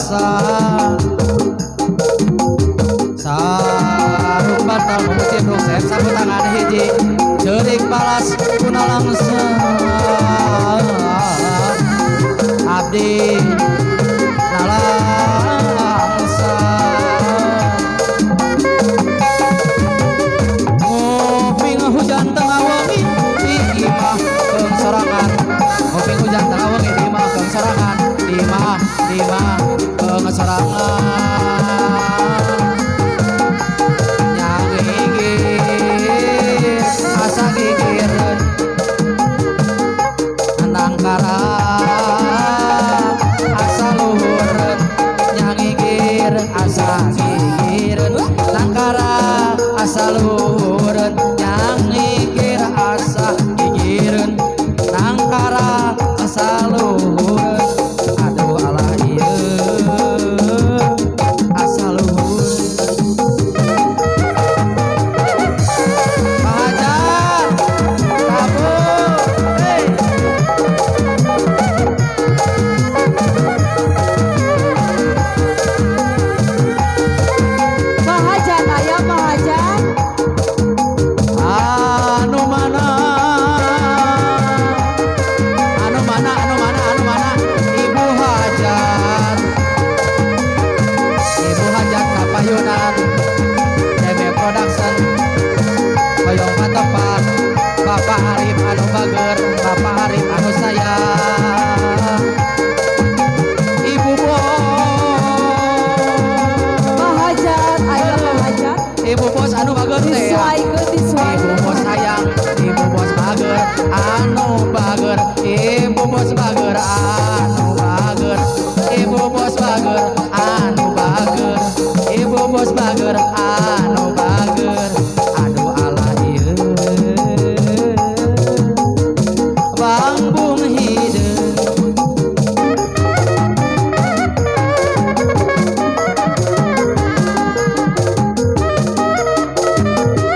nalangsa. Sarung bantal memucipruk sep sapu tangan hiji ceurik balas ku nalangsa. Abdi nalangsa. Nguping hujan tengah wengi di imah keung sorangan. Nguping hujan tengah wengi di imah keung sorangan. Di imah keung sorangan. Nyangigir asa gigireun nangkara asa luhureun. Nyangigir asa gigireun nangkara asa luhureun. Nyangigir asa gigireun nangkara asa luhureun. Aduh alah ieu asa luhureun. Pak Hajat kabur hey. Pak Hajat aya Pak Hajat. Anu mana, anu mana, anu mana, anu mana Ibu Hajat. Ibu Hajat kapayunan DB Production hoyong patepang Bapak Arif anu bager, Bapak Arif anu sayang. Ibu bos. Pak Hajat aya Pak Hajat. Ibu bos anu bager teh ya. Disuaikeun disuaikeun. Ibu bos sayang, ibu bos bager, anu bager, ibu bos bager, anu bager, ibu bos bager, anu bager, ibu bos bager, anu bager. Aduh alah ieu, bangbung hideung.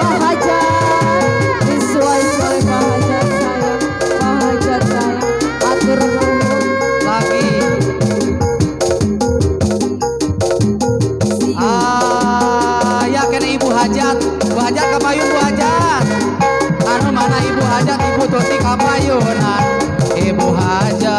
Pak Hajat disuai-suai Pak Hajat sayang. Pak Hajat sayang. Atur nuhun. Lagi. See you. Ah, ya kena Ibu Hajat. Bu Hajat kapayun Bu Hajat. Anu mana Ibu Hajat, Ibu Tuti kapayunan. Ibu Hajat,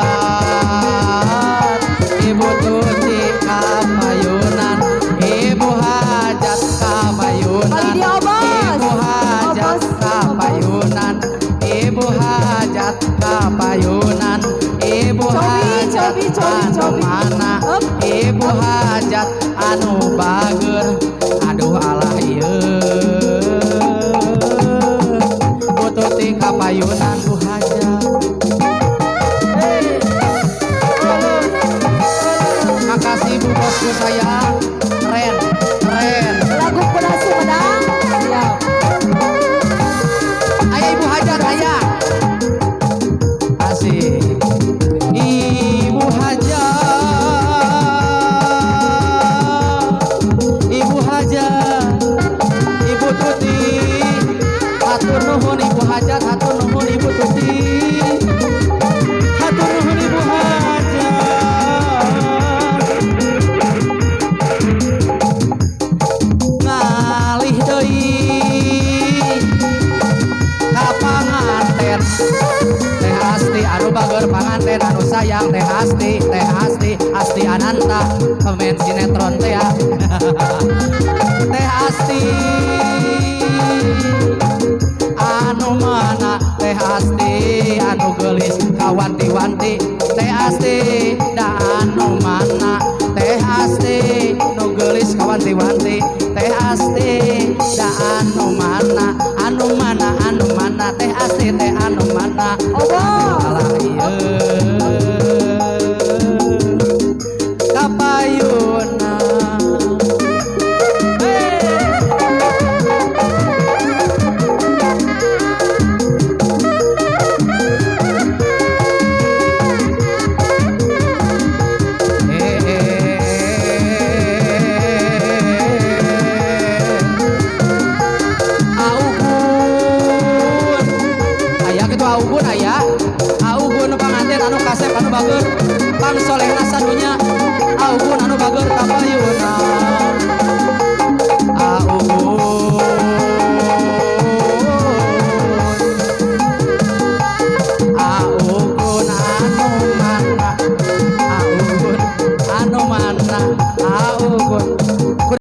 Ibu Tuti kapayunan. Ibu Hajat kapayunan. Pagi dia obos. Ibu Hajat Obos. kapayunan. Ibu Hajat kapayunan. Ibu Cobi, Hajat cobi, cobi, anu cobi. mana? Up. Ibu Hajat anu bager. Aduh alah ieu. Bu Tuti kapayunan Bu Hajat. Hey. Makasih Bu bosku sayang. Keren, keren. Lagu Kuda Sumedang. Siap. Ayah Ibu Hajat, ayah. Asik. Ibu Hajat, Ibu Hajat, Ibu Tuti. Hatur nuhun Ibu Hajat, hatur nuhun Ibu Tuti. Hatur nuhun Ibu Hajat. Ngalih deui ka panganten. Teh Asti anu bager panganten anu sayang. Teh Asti, Teh Asti, Asti Ananta pemain sinetron teh ya.